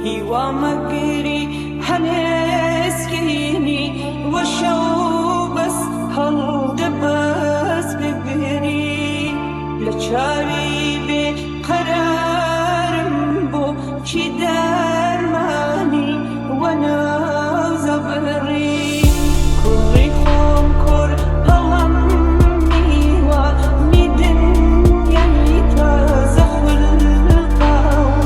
هیوا مەگری هەنێسکینی وە شەو بەس هەڵدە بەس بگری لە چاوی بێ قەرارم بۆ چی دەرمانی وە ناو زەبڕی کوڕی خۆم کوڕ هەڵەم میوە می دنیای تازە خولقاوم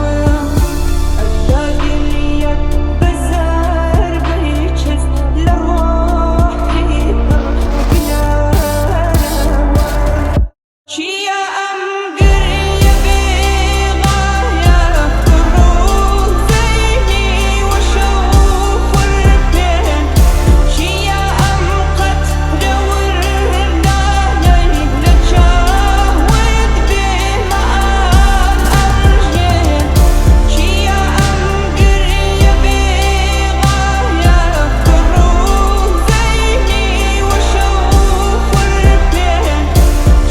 ئەگا گریەت بە زەربەی چز لە ڕۆحی پڕ گلارەوە. چییە ئەم گریە بێ غایە ڕوو زەینی وە شەو خورپێن چییە ئەم قەترە وردانەی لە چاوت بێ مەئال ئەڕژێن چییە ئەم گریە بێ غایە ڕوو زەینی وە شەو خورپێن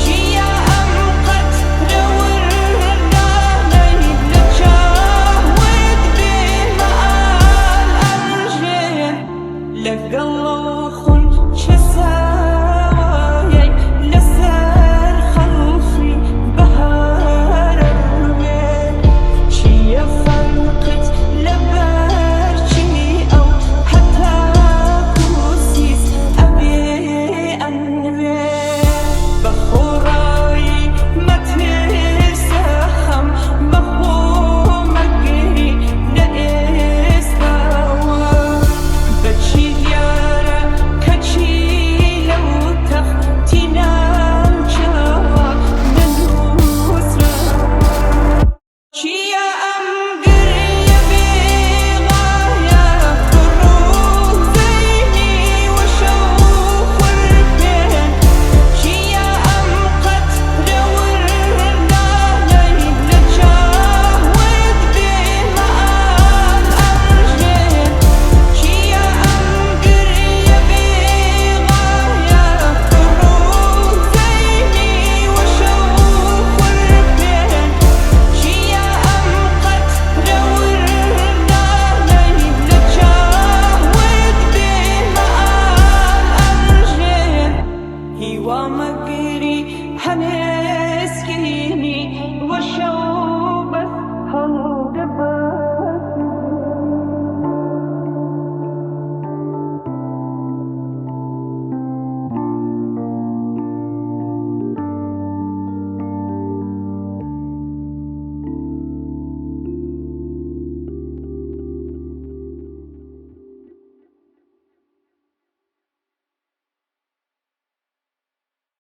چییە ئەم قەترە وردانەی لە چاوت بێ مەئال ئەڕژێن لەگەڵ ئەو خون.